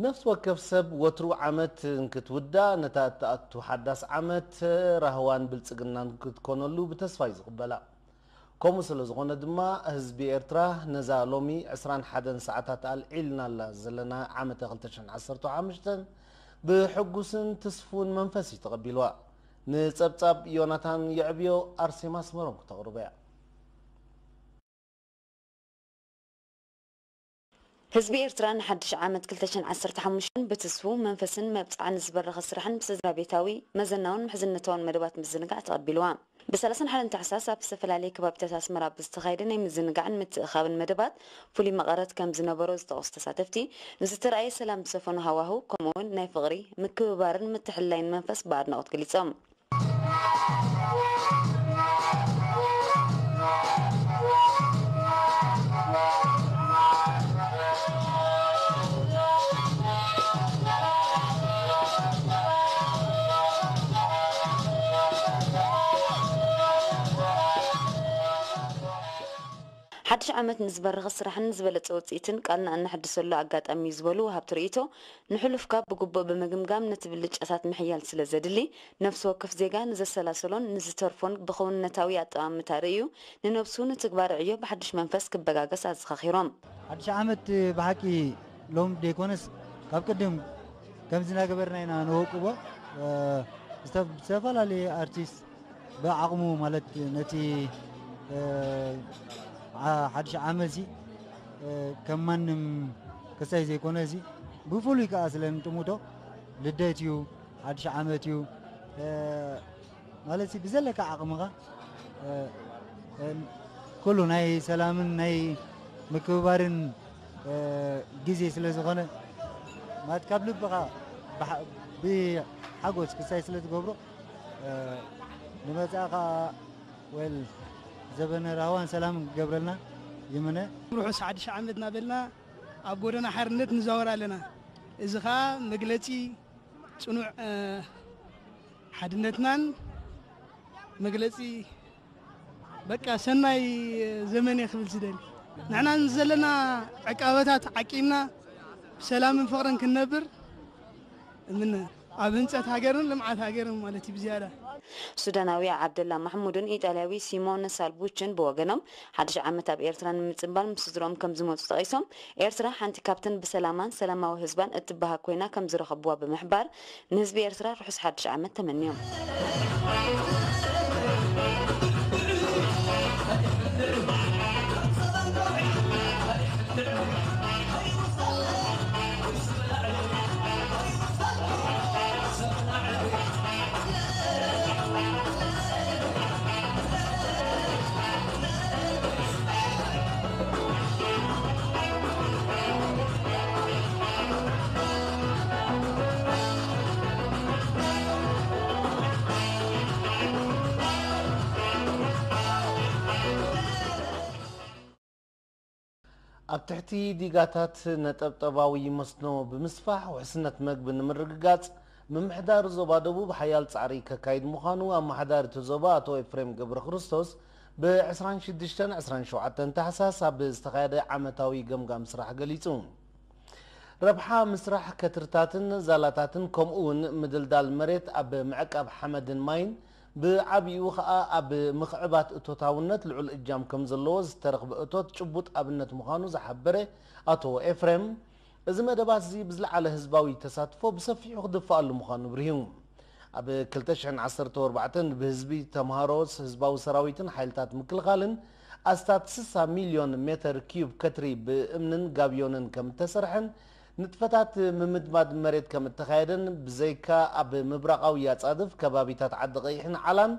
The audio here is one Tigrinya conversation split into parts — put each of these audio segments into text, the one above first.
ነፍሲ ወከፍ ሰብ ወትሩ ዓመት እንክትውዳእ፣ ነታ እትኣቱ ሓዳስ ዓመት ራህዋን ብልጽግናን ክትኮነሉ ብተስፋ እዩ ዝቕበላ። ከምኡ ስለ ዝኾነ ድማ፣ ህዝቢ ኤርትራ ነዛ ሎሚ ዕስራን ሓደን ሰዓታት ኣልዒልናላ ዘለና ዓመተ ክልተ ሽሕን ዓሰርተ ሓሙሽተን ብሕጉስን ትስፉን መንፈስ እዩ ተቐቢልዋ። ንጸብጻብ ዮናታን የዕብዮ፣ ኣርሴማ ኣስመሮም ክተቕርቦ እያ። ህዝቢ ኤርትራ ንሓድሽ ዓመት ክልተ ሽሕን ዓሰርተ ሓሙሽተን ብትስፉው መንፈስን መብጽዓ ንዝበረኸ ስራሕን ብስድራ ቤታዊ፣ መዘናውን ምሕዝነታውን መደባት ምዝንጋዕ ተቐቢልዋ። ብ ሰላሳን ሓደን ታሕሳስ ኣብ ዝተፈላለየ ከባቢታት ኣስመራ ብዝተኻየደ ናይ ምዝንጋዕን ምትእኻብን መደባት ፍሉይ መቐረት ከም ዝነበሮ ዝጠቐሱ ተሳተፍቲ፣ ንዝተረኣየ ሰላም ዝሰፈኖ ሃዋህው፣ ከምኡ'ውን ናይ ፍቕሪ፣ ምክብባርን ምትሕልላይን መንፈስ ብኣድናቖት ገሊጾም። ሓድሽ ዓመት ንዝበረኸ ስራሕን ዝበለጸ ውጽኢትን ቃልና እነሐድሰሉ ኣጋጣሚ እዩ ዝበሉ ወሃብቲ ርእይቶ፣ ንሕሉፍካ ብግቡእ ብምግምጋም ነቲ ብልጫታት ምሕያል ስለ ዘድሊ፣ ነፍሲ ወከፍ ዜጋ ንዘሰላሰሎን ንዝተርፎን ብኽውንነታዊ ኣጠማምታ ርእዩ፣ ንነብሱ ንትግባረ ዕዮ ብሓድሽ መንፈስ ክበጋገስ ኣዘኻኺሮም። ሓድሽ ዓመት ብሓቂ ሎም ደይኮነስ ካብ ቅድም ከምዚ እናገበርና ኢና ነወቅቦ። እ፣ ዝተ-፣ ዝተፈላለየ ኣርቲስት ብዓቕሙ ማለት ነቲ፣ እ፣ ዓ-፣ ሓድሽ ዓመት እዚ፣ እ፣ ከም ማንም ክሳይ ዘይኮነ እዚ ብፍሉይ ከኣ ስለ ንጥምቶ ልደት እዩ፣ ሓድሽ ዓመት እዩ፣ እ፣ ማለት እዚ ብዘለካ ዓቕምኻ፣ እ፣ እ፣ ኩሉ ናይ ሰላምን ናይ ምክብባርን፣ እ፣ ግዜ ስለ ዝኾነ ማለት ካብ ልብኻ ብሓ-፣ ብሓጎስ ክሳይ ስለ ትገብሮ፣ እ፣ ንመጻኢ ኸኣ ወል ዘበነ ራህዋን ሰላምን ክገብረልና ይምነ። ርሑስ ሓድሽ ዓመት እናበልና ኣብ ጎደና ሓርነት ንዛወር ኣለና። እዚ ኸኣ መግለጺ ጽኑዕ፣ እ፣ ሓድነትናን መግለጺ በቃ ሰናይ ዘመን እየ ክብል ዝደሊ። ንሕና ዘለና ዕቃበታት ዓቂብና ብሰላምን ፍቕርን ክንነብር እምነ። ኣብ ህንጸት ሃገርን ልምዓት ሃገርን ማለት እዩ ብዝያዳ። ሱዳናዊ ዓብደላ ማሕሙድን ኢጣልያዊ ሲሞነ ሳልቡችን ብወገኖም፣ ሓድሽ ዓመት ኣብ ኤርትራ ንምጽንባል ምስ ስድርኦም ከም ዝመጹ ጠቒሶም፣ ኤርትራ ሓንቲ ካብተን ብሰላማን ሰላማዊ ህዝባን እትበሃግ ኮይና ከም ዝረኸብዋ ብምሕባር፣ ንህዝቢ ኤርትራ ርሑስ ሓድሽ ዓመት ተመንዮም። ኣብ ትሕቲ ዲጋታት ነጠብጠባዊ መስኖ ብምስፋሕ ውሕስነት መግቢ ንምርግጋጽ፣ ምምሕዳር ዞባ ደቡብ ሓያል ጻዕሪ ከካይድ ምዃኑ ኣመሓዳሪ እቲ ዞባ ኣቶ ኤፍሬም ገብረክርስቶስ ብ ዕስራን ሽዱሽተን ዕስራን ሸውዓተን ታሕሳስ ኣብ ዝተኻየደ ዓመታዊ ገምጋም ስራሕ ገሊጹ። ረብሓ ምስራሕ ከትርታትን ዛላታትን ከምኡ እውን ምድልዳል መሬት ኣብ ምዕቃብ ሓመድን ማይን ብዓቢኡ ኸኣ ኣብ ምኽዕባት እቶታውነት ልዑል እጃም ከም ዘለዎ ዝተረኽበ እቶት ጭቡጥ ኣብነት ምዃኑ ዝሓበረ ኣቶ ኤፍሬም፣ እዚ መደባት እዚ ብዝለዓለ ህዝባዊ ተሳትፎ ብሰፊሑ ክድፈኣሉ ምዃኑ ኣብሪሁ። ኣብ ክልተ ሽሕን ዓሰርተ ኣርባዕተን ብህዝቢ፣ ተምሃሮ፣ ህዝባዊ ሰራዊትን ሓይልታት ምክልኻልን ኣስታት ስሳ ሚልዮን ሜተር ኪዩብ ከትሪ ብእምንን ጋብዮንን ከም እተሰርሐን ንጥፈታት ምምድማድ መሬት ከም እተኻየደን ብዘይካ ኣብ ምብራቓዊ ኣጻድፍ ከባቢታት ዓዲ ቀይሕን ዓላን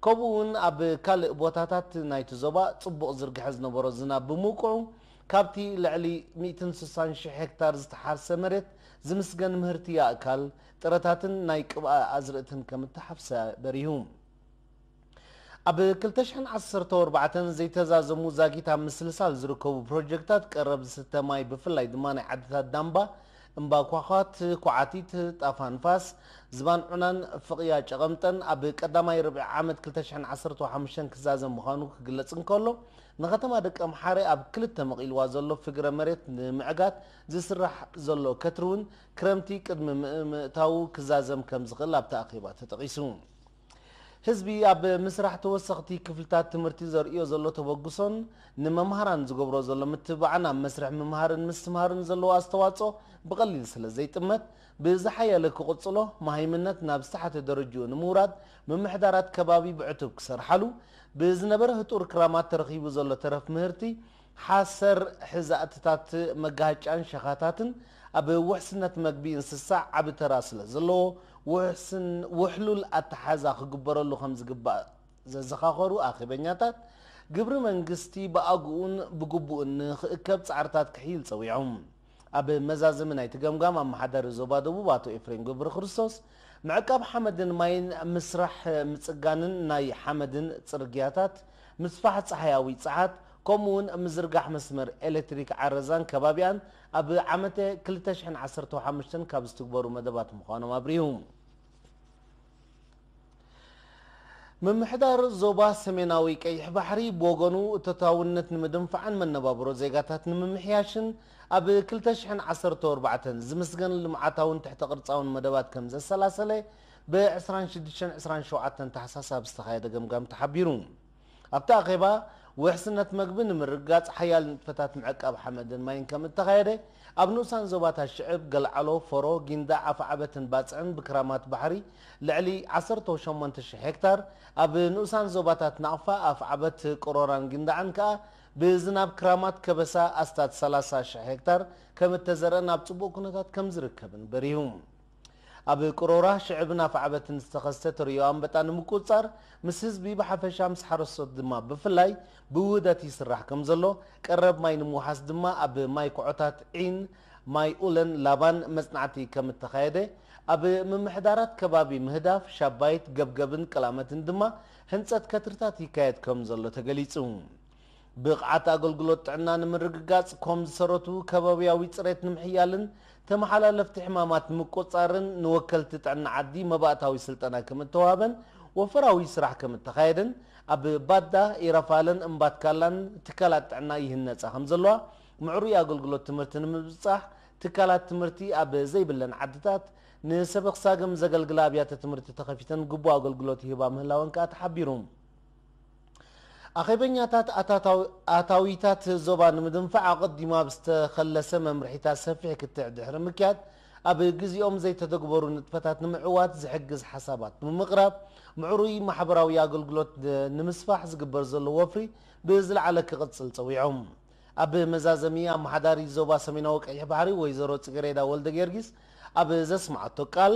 ከምኡ እውን ኣብ ካልእ ቦታታት ናይቲ ዞባ ጽቡቕ ዝርግሐ ዝነበሮ ዝናብ ብምውቅዑ ካብቲ ልዕሊ ሚእትን ስሳን ሽሕ ሄክታር ዝተሓርሰ መሬት ዝምስገን ምህርቲ ኣእካል፣ ጥረታትን ናይ ቅብኣ ኣዝርእትን ከም እተሓፍሰ በሪሁ። ኣብ ክልተ ሽሕን ዓሰርተ ኣርባዕተን ዘይተዛዘሙ ዛጊት ኣብ ምስልሳል ዝርከቡ ፕሮጀክታት ቀረብ ዝስተ ማይ ብፍላይ ድማ ናይ ዓድታት ዳምባ፣ እምባ ኳዃት፣ ኳዓቲት፣ ጣፋ ንፋስ፣ ዝባን ዑናን ፍቕያ ጨቐምጠን ኣብ ቀዳማይ ርብዒ ዓመት ክልተ ሽሕን ዓሰርተ ሓሙሽተን ክዛዘም ምዃኑ ክግለጽ እንከሎ፣ ንከተማ ደቀምሓረ ኣብ ክልተ መቒልዋ ዘሎ ፍግረ መሬት ንምዕጋት ዝስራሕ ዘሎ ከትሪ እውን ክረምቲ ቅድሚ ምእምእታዉ ክዛዘም ከም ዝኽእል ኣብቲ ኣኼባ ተጠቒሱ። ህዝቢ ኣብ ምስራሕ ተወሰኽቲ ክፍልታት ትምህርቲ ዘርእዮ ዘሎ ተበግሶን ንመምሃራን ዝገብሮ ዘሎ ምትብባዕን ኣብ መስርሕ ምምሃርን ምስትምሃርን ዘለዎ ኣስተዋፅኦ ብቐሊል ስለ ዘይጥመት ብዝሓየለ ክቕፅሎ፣ መሃይምነት ናብ ዝተሓተ ደረጅኡ ንምውራድ ምምሕዳራት ከባቢ ብዕቱብ ክሰርሓሉ፣ ብዝነበረ ህጡር ክራማት ተረኺቡ ዘሎ ተረፍ ምህርቲ ሓሰር ሕዛእትታት መጋሃጫን ሸኻታትን ኣብ ውሕስነት መግቢ እንስሳ ዓቢ ተራ ስለ ዘለዎ፣ ውሕስን-፣ ውሕሉል ኣተሓዛ ክግበረሉ ከም ዝግባእ ዘዘኻኸሩ ኣኼበኛታት፣ ግብሪ መንግስቲ ብኣግኡን ብግቡእን ንኽእከብ ጻዕርታት ክሕይል ጸዊዖም። ኣብ መዛዘሚ ናይቲ ገምጋም፣ ኣመሓዳሪ ዞባ ደቡብ ኣቶ ኤፍሬም ገብረክርስቶስ፣ ምዕቃብ ሓመድን ማይን፣ ምስራሕ ምጽጋንን ናይ ሓመድን ጽርግያታት፣ ምስፋሕ ጸሓያዊ ጸዓት፣ ከምኡ'ውን ምዝርጋሕ መስመር ኤሌክትሪክ ዓረዛን ከባቢኣን ኣብ ዓመተ ክልተ ሽሕን ዓሰርተ ሓሙሽተን ካብ ዝትግበሩ መደባት ምዃኖም ኣብሪሁ። ምምሕዳር ዞባ ሰሜናዊ ቀይሕ ባሕሪ ብወገኑ፣ እቶታውነት ንምድንፋዕን መነባብሮ ዜጋታት ንምምሕያሽን ኣብ ክልተ ሽሕን ዓሰርተ ኣርባዕተን ዝምስገን ልምዓታውን ትሕተ ቅርጻውን መደባት ከም ዘሰላሰለ ብ ዕስራን ሽዱሽተን ዕስራን ሸውዓተን ታሕሳስ ኣብ ዝተኻየደ ገምጋም ተሓቢሩ። ኣብቲ ኣኼባ፣ ውሕስነት መግቢ ንምርግጋጽ ሓያል ንጥፈታት ምዕቃብ ሓመድን ማይን ከም እተኻየደ፣ ኣብ ንኡሳን ዞባታት ሽዕብ፣ ገልዓሎ፣ ፎሮ፣ ጊንዳዕ፣ ኣፍዓበትን ባጽዕን ብክራማት ባሕሪ ልዕሊ ዓሰርተ ሸሞንተ ሽሕ ሄክታር፣ ኣብ ንኡሳን ዞባታት ናቕፋ፣ ኣፍዓበት፣ ቅሮራን ጊንዳዕን ከኣ ብዝናብ ክራማት ከበሳ ኣስታት ሰላሳ ሽሕ ሄክታር ከም እተዘርአ ናብ ጽቡቕ ኩነታት ከም ዝርከብን በሪሁ። ኣብ ቅሮራ፣ ሽዕብን ኣፍዓበትን ዝተኸስተ ተርእዮ ኣንበጣ ንምቁጽጻር፣ ምስ ህዝቢ ብሓፈሻ፣ ምስ ሓረስቶት ድማ ብፍላይ ብውህደት ይስራሕ ከም ዘሎ፣ ቀረብ ማይ ንምውሓስ ድማ ኣብ ማይ ኩዖታት ዒን፣ ማይ ኡለን ላባን መጽናዕቲ ከም እተኻየደ፣ ኣብ ምምሕዳራት ከባቢ ምህዳፍ፣ ሻባይት፣ ገብገብን ቀላመትን ድማ ህንጸት ከትርታት ይካየድ ከም ዘሎ ተገሊጹ። ብቕዓት ኣገልግሎት ጥዕና ንምርግጋጽ፣ ኮም ዝሰረቱ ከባብያዊ ጽሬት ንምሕያልን ተመሓላለፍቲ ሕማማት ንምቁጽጻርን ንወከልቲ ጥዕና ዓዲ መባእታዊ ስልጠና ከም እተዋህበን ወፈራዊ ስራሕ ከም እተኻየደን ኣብ ባዳ፣ ኢራፋለን እምባትካላን ትካላት ጥዕና ይህነጻ ከም ዘለዋ፣ ምዕሩይ ኣገልግሎት ትምህርቲ ንምብጻሕ ትካላት ትምህርቲ ኣብ ዘይብለን ዓድታት ንሰበኽ ሳግም ዘገልግላ ኣብያተ ትምህርቲ ተኸፊተን ግቡእ ኣገልግሎት ይህባ ምህላወን ከኣ ተሓቢሩ። ኣኼበኛታት ኣታታዊ-፣ ኣታዊታት ዞባ ንምድንፋዕ ኣቐዲሙ ኣብ ዝተኸለሰ መምርሒታት ሰፊሕ ክትዕ ድሕሪ ምክያድ፣ ኣብ ግዜኦም ዘይተተግበሩ ንጥፈታት ንምዕዋት ዝሕግዝ ሓሳባት ብምቕራብ፣ ምዕሩይ ማሕበራዊ ኣገልግሎት ንምስፋሕ ዝግበር ዘሎ ወፍሪ ብዝለዓለ ክቕጽል ጸዊዖም። ኣብ መዛዘሚ፣ ኣመሓዳሪ ዞባ ሰሜናዊ ቀይሕ ባሕሪ ወይዘሮ ጽጌሬዳ ወልደ ጊዮርጊስ ኣብ ዘስምዓቶ ቃል፣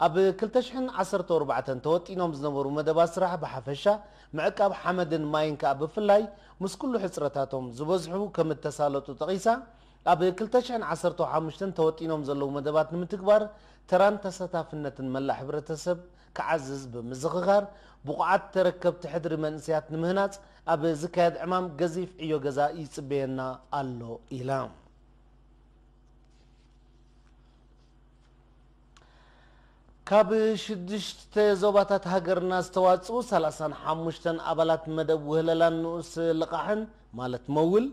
ኣብ ክልተ ሽሕን ዓሰርተ ኣርባዕተን ተወጢኖም ዝነበሩ መደባት ስራሕ ብሓፈሻ፣ ምዕቃብ ሓመድን ማይን ከኣ ብፍላይ፣ ምስ ኩሉ ሕጽረታቶም ዝበዝሑ ከም እተሳለጡ ጠቒሳ፣ ኣብ ክልተ ሽሕን ዓሰርተ ሓሙሽተን ተወጢኖም ዘለዉ መደባት ንምትግባር፣ ተራን ተሳታፍነትን መላእ ሕብረተሰብ ክዓዝዝ ብምዝኽኻር፣ ብቑዓት ተረከብቲ ሕድሪ መንእሰያት ንምህናጽ ኣብ ዝካየድ ዕማም ገዚፍ ዕዮ ገዛ ይጽበየና ኣሎ ኢላ። ካብ ሽዱሽተ ዞባታት ሃገርና ዝተዋጽኡ ሰላሳን ሓሙሽተን ኣባላት መደብ ውህለላን ንኡስ ልቓሕን፣ ማለት መውል፣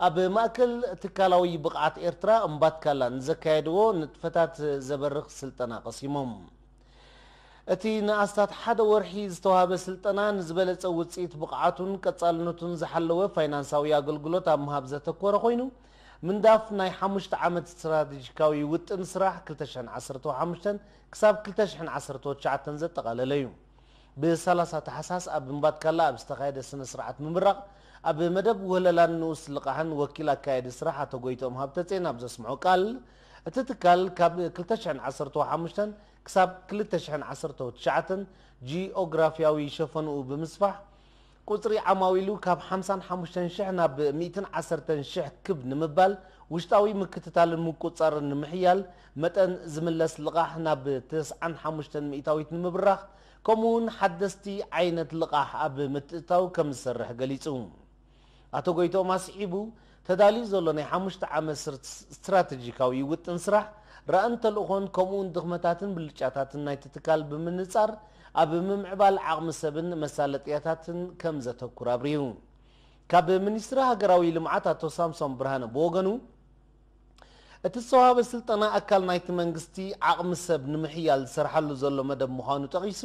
ኣብ ማእከል ትካላዊ ብቕዓት ኤርትራ እምባትካላ ንዘካየድዎ ንጥፈታት ዘበርኽ ስልጠና ቀሲሞም። እቲ ንኣስታት ሓደ ወርሒ ዝተዋህበ ስልጠና፣ ንዝበለጸ ውጽኢት ብቕዓቱን ቀጻልነቱን ዝሓለወ ፋይናንሳዊ ኣገልግሎት ኣብ ምሃብ ዘተኮረ ኮይኑ፣ ምንዳፍ ናይ ሓሙሽተ ዓመት ስትራቴጂካዊ ውጥን ስራሕ ክልተ ሽሕን ዓሰርተ ሓሙሽተን ክሳብ ክልተ ሽሕን ዓሰርተ ትሽዓተን ዘጠቓለለ እዩ። ብሰላሳ ታሕሳስ ኣብ እምባትካላ ኣብ ዝተኻየደ ስነ ስርዓት ምምራቕ፣ ኣብ መደብ ውህለላን ንኡስ ልቓሕን ወኪል ኣካያዲ ስራሕ ኣቶ ጎይትኦም ሃብተጽዮን ኣብ ዘስምዖ ቃል፣ እቲ ትካል ካብ ክልተ ሽሕን ዓሰርተ ሓሙሽተን ክሳብ ክልተ ሽሕን ዓሰርተ ትሽዓተን ጂኦግራፍያዊ ሸፈንኡ ብምስፋሕ፣ ቁጽሪ ዓማዊሉ ካብ ሓምሳን ሓሙሽተን ሽሕ ናብ ሚእትን ዓሰርተን ሽሕ ክብ ንምባል፣ ውሽጣዊ ምክትታልን ምቁጽጻርን ንምሕያል፣ መጠን ዝምለስ ልቓሕ ናብ ተስዓን ሓሙሽተን ሚእታዊት ንምብራኽ፣ ከምኡ'ውን ሓደስቲ ዓይነት ልቓሕ ኣብ ምትእትታው ከም ዝሰርሕ ገሊጹ። ኣቶ ጎይትኦም ኣስዒቡ፣ ተዳልዩ ዘሎ ናይ ሓሙሽተ ዓመት ስር-፣ ስትራተጂካዊ ውጥን ስራሕ፣ ራእን ተልእኾን፣ ከምኡ'ውን ድኽመታትን ብልጫታትን ናይቲ ትካል ብምንጻር፣ ኣብ ምምዕባል ዓቕሚ ሰብን መሳለጥያታትን ከም ዘተኩር ኣብሪሁ። ካብ ሚኒስትሪ ሃገራዊ ልምዓት ኣቶ ሳምሶም ብርሃነ ብወገኑ፣ እቲ ዝተዋህበ ስልጠና ኣካል ናይቲ መንግስቲ ዓቕሚ ሰብ ንምሕያል ዝሰርሓሉ ዘሎ መደብ ምዃኑ ጠቒሱ፣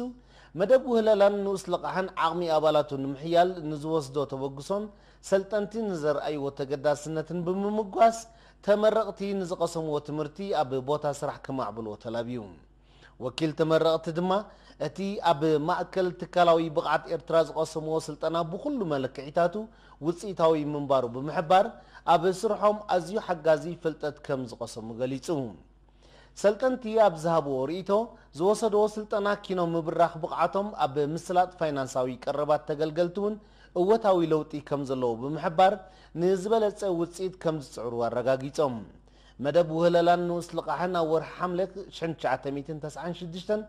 መደብ ውህለላን ንኡስ ልቓሕን ዓቕሚ ኣባላቱ ንምሕያል ንዝወስዶ ተበግሶን ሰልጠንቲ ንዘርኣይዎ ተገዳስነትን ብምምጓስ፣ ተመረቕቲ ንዝቐሰምዎ ትምህርቲ ኣብ ቦታ ስራሕ ከማዕብልዎ ተላብዩ። ወኪል ተመረቕቲ ድማ፣ እቲ ኣብ ማእከል ትካላዊ ብቕዓት ኤርትራ ዝቐሰምዎ ስልጠና ብኹሉ መለክዒታቱ ውጽኢታዊ ምንባሩ ብምሕባር፣ ኣብ ስርሖም ኣዝዩ ሓጋዚ ፍልጠት ከም ዝቐሰሙ ገሊጹ። ሰልጠንቲ ኣብ ዝሃብዎ ርእይቶ፣ ዝወሰድዎ ስልጠና ኪኖ ምብራኽ ብቕዓቶም ኣብ ምስላጥ ፋይናንሳዊ ቀረባት ተገልገልቲ እውን እወታዊ ለውጢ ከም ዘለዎ ብምሕባር፣ ንዝበለጸ ውጽኢት ከም ዝጽዕሩ ኣረጋጊጾም። መደብ ውህለላን ንኡስ ልቓሕን ኣብ ወርሒ ሓምለ ሽሕን ትሽዓተ ሚእትን ተስዓን ሽዱሽተን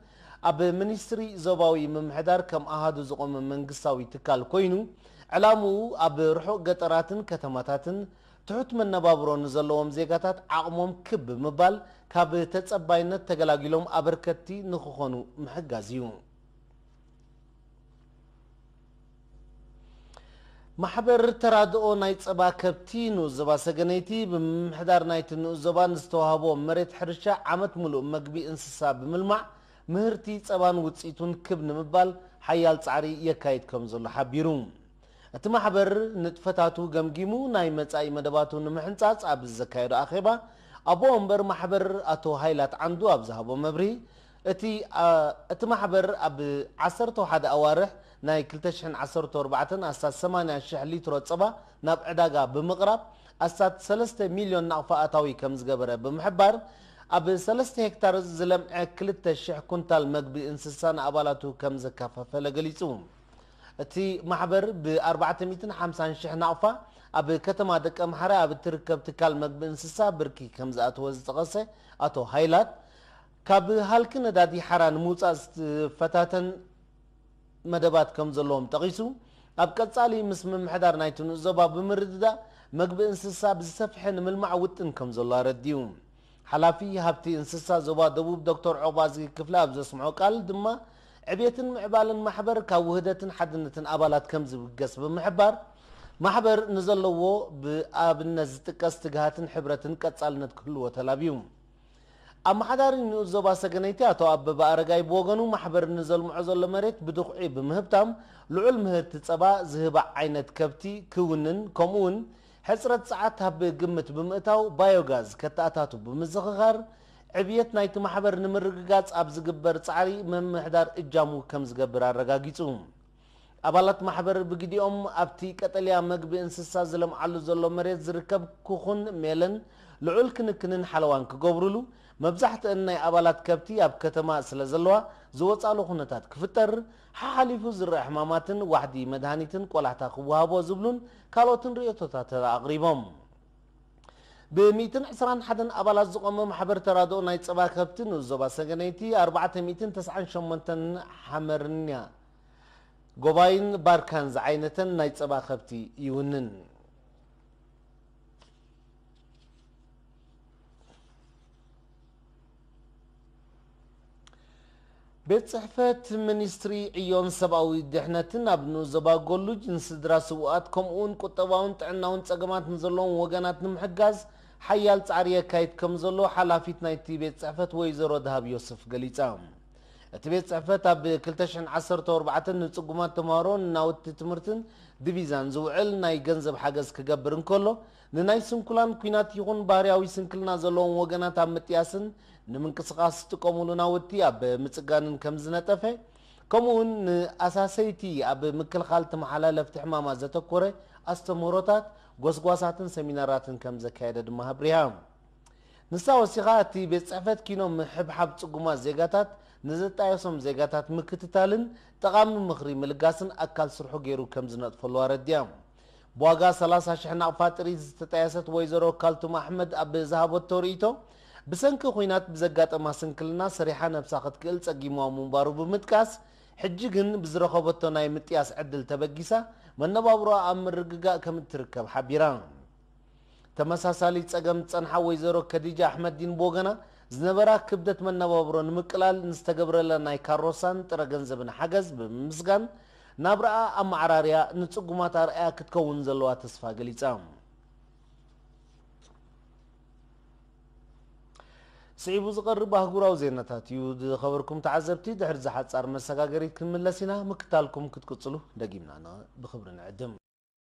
ኣብ ሚኒስትሪ ዞባዊ ምምሕዳር ከም ኣሃዱ ዝቖመ መንግስታዊ ትካል ኮይኑ፣ ዕላምኡ ኣብ ርሑቕ ገጠራትን ከተማታትን ትሑት መነባብሮ ንዘለዎም ዜጋታት ዓቕሞም ክብ ብምባል፣ ካብ ተጸባይነት ተገላጊሎም ኣበርከትቲ ንኽኾኑ ምሕጋዝ እዩ። ማሕበር ተራድኦ ናይ ጸባ ከብቲ ንኡስ ዞባ ሰገነይቲ፣ ብምምሕዳር ናይቲ ንኡስ ዞባ ንዝተዋህቦ መሬት ሕርሻ ዓመት ምሉእ መግቢ እንስሳ ብምልማዕ፣ ምህርቲ ጸባን ውጽኢቱን ክብ ንምባል ሓያል ጻዕሪ የካይድ ከም ዘሎ ሓቢሩ። እቲ ማሕበር ንጥፈታቱ ገምጊሙ፣ ናይ መጻኢ መደባቱ ንምሕንጻጽ ኣብ ዘካየዶ ኣኼባ፣ ኣቦ ወንበር ማሕበር ኣቶ ሃይላት ዓንዱ ኣብ ዝሃቦ መብርሂ፣ እቲ፣ ኣ፣ እቲ ማሕበር ኣብ ዓሰርተ ሓደ ኣዋርሕ ናይ ክልተ ሽሕን ዓሰርተ ኣርባዕተን ኣስታት ሰማንያ ሽሕ ሊትሮ ጸባ ናብ ዕዳጋ ብምቕራብ፣ ኣስታት ሰለስተ ሚልዮን ናቕፋ ኣታዊ ከም ዝገበረ ብምሕባር፣ ኣብ ሰለስተ ሄክታር ዝለምዐ ክልተ ሽሕ ኩንታል መግቢ እንስሳ ንኣባላቱ ከም ዘከፋፈለ ገሊጹ። እቲ ማሕበር ብ ኣርባዕተ ሚእትን ሓምሳን ሽሕ ናቕፋ ኣብ ከተማ ደቀምሓረ ኣብ እትርከብ ትካል መግቢ እንስሳ ብርኪ ከም ዝኣተወ ዝጠቐሰ ኣቶ ሃይላት፣ ካብ ሃልኪ ነዳዲ ሓራ ንምውጻእ ዝፈታተን መደባት ከም ዘለዎም ጠቒሱ፣ ኣብ ቀጻሊ ምስ ምምሕዳር ናይቲ ንኡስ ዞባ ብምርድዳእ፣ መግቢ እንስሳ ብዝሰፍሐ ንምልማዕ ውጥን ከም ዘሎ ኣረዲኡ። ሓላፊ ሃብቲ እንስሳ ዞባ ደቡብ ዶክተር ዑቕባዝጊ ክፍለ ኣብ ዘስምዖ ቃል ድማ፣ ዕብየትን ምዕባለን ማሕበር ካብ ውህደትን ሓድነትን ኣባላት ከም ዝብገስ ብምሕባር፣ ማሕበር ንዘለዎ ብኣብነት ዝጥቀስ ትግሃትን ሕብረትን ቀጻልነት ክህልዎ ተላብዩ። ኣመሓዳሪ ንኡስ ዞባ ሰገነይቲ ኣቶ ኣበበ ኣረጋይ ብወገኑ፣ ማሕበር ንዘልምዖ ዘሎ መሬት ብድኹዒ ብምህብታም፣ ልዑል ምህርቲ ጸባ ዝህባ ዓይነት ከብቲ ክውንን፣ ከምኡውን ሕጽረት ጸዓት ኣብ ግምት ብምእታው፣ ባዮጋዝ ከተኣታቱ ብምዝኽኻር፣ ዕብየት ናይቲ ማሕበር ንምርግጋጽ ኣብ ዝግበር ጻዕሪ ምምሕዳር እጃሙ ከም ዝገብር ኣረጋጊጹ። ኣባላት ማሕበር ብግዲኦም ኣብቲ ቀጠልያ መግቢ እንስሳ ዝለምዓሉ ዘሎ መሬት ዝርከብ ኩኹን ሜለን ልዑል ክንክንን ሓለዋን ክገብሩሉ፣ መብዛሕትአን ናይ ኣባላት ከብቲ ኣብ ከተማ ስለ ዘለዋ ዝወጻሉ ኩነታት ክፍጠር፣ ሓሓሊፉ ዝረአ ሕማማትን ዋሕዲ መድሃኒትን ቆላሕታ ክወሃቦ ዝብሉን ካልኦትን ርእይቶታት ኣቕሪቦም። ብ ሚእትን ዕስራን ሓደን ኣባላት ዝቖመ ማሕበር ተራድኦ ናይ ጸባ ከብቲ ንኡስ ዞባ ሰገነይቲ ኣርባዕተ ሚእትን ተስዓን ሸሞንተን ሓመርንያ፣ ጎባይን ባርካን ዝዓይነተን ናይ ጸባ ከብቲ ይውንን። ቤት ጽሕፈት ሚኒስትሪ ዕዮን ሰብኣዊ ድሕነትን ኣብ ንኡስ ዞባ ጎሉጅ ንስድራ ስውኣት ከምኡውን ቁጠባውን ጥዕናውን ጸገማት ንዘለዎም ወገናት ንምሕጋዝ ሓያል ጻዕሪ የካይድ ከም ዘሎ ሓላፊት ናይቲ ቤት ጽሕፈት ወይዘሮ ደሃብ ዮስፍ ገሊጻ። እቲ ቤት ጽሕፈት ኣብ ክልተ ሽሕን ዓሰርተ ኣርባዕተን ንጽጉማት ተምሃሮ ንናውቲ ትምህርትን ዲቪዛን ዝውዕል ናይ ገንዘብ ሓገዝ ክገብር እንከሎ፣ ንናይ ስንኩላን ኲናት ይኹን ባህርያዊ ስንክልና ዘለዎም ወገናት ኣብ ምጥያስን ንምንቅስቓስ ዝጥቀሙሉ ናውቲ ኣብ ምጽጋንን ከም ዝነጠፈ፣ ከምኡውን ንኣሳሰይቲ ኣብ ምክልኻል ተመሓላለፍቲ ሕማማት ዘተኮረ ኣስተምህሮታት፣ ጎስጓሳትን ሰሚናራትን ከም ዘካየደ ድማ ኣብሪሃ። ንሳ ወሲኻ፣ እቲ ቤት ጽሕፈት ኪኖ ምሕብሓብ ጽጉማት ዜጋታት፣ ንዝጣየሶም ዜጋታት ምክትታልን ጠቓሚ ምኽሪ ምልጋስን ኣካል ስርሑ ገይሩ ከም ዝነጥፈሉ ኣረዲያ። ብዋጋ ሰላሳ ሽሕ ናቕፋ ጥሪት ዝተጣየሰት ወይዘሮ ካልቱም ኣሕመድ ኣብ ዝሃበቶ ርእይቶ፣ ብሰንኪ ኹናት ብዘጋጠማ ስንክልና ሰሪሓ ነብሳ ክትክእል ጸጊምዋ ምንባሩ ብምጥቃስ፣ ሕጂ ግን ብዝረኸበቶ ናይ ምጥያስ ዕድል ተበጊሳ መነባብሮኣ ኣብ ምርግጋእ ከም እትርከብ ሓቢራ። ተመሳሳሊ ጸገም ዝጸንሓ ወይዘሮ ከዲጃ ኣሕመዲን ብወገና፣ ዝነበራ ክብደት መነባብሮ ንምቅላል ንዝተገብረላ ናይ ካሮሳን ጥረ ገንዘብን ሓገዝ ብምምስጋን፣ ናብራኣ ኣመዓራርያ ንጽጉማት ኣርኣያ ክትከውን ዘለዋ ተስፋ ገሊጻ። ስዒቡ ዝቐርብ ኣህጉራዊ ዜናታት እዩ። ዝኸበርኩም ተዓዘብቲ፣ ድሕሪ ዝሓጻር መሰጋገሪት ክንምለስ ኢና። ምክታልኩም ክትቅጽሉ ደጊምና ን-፣ ብኽብሪ ንዕድም።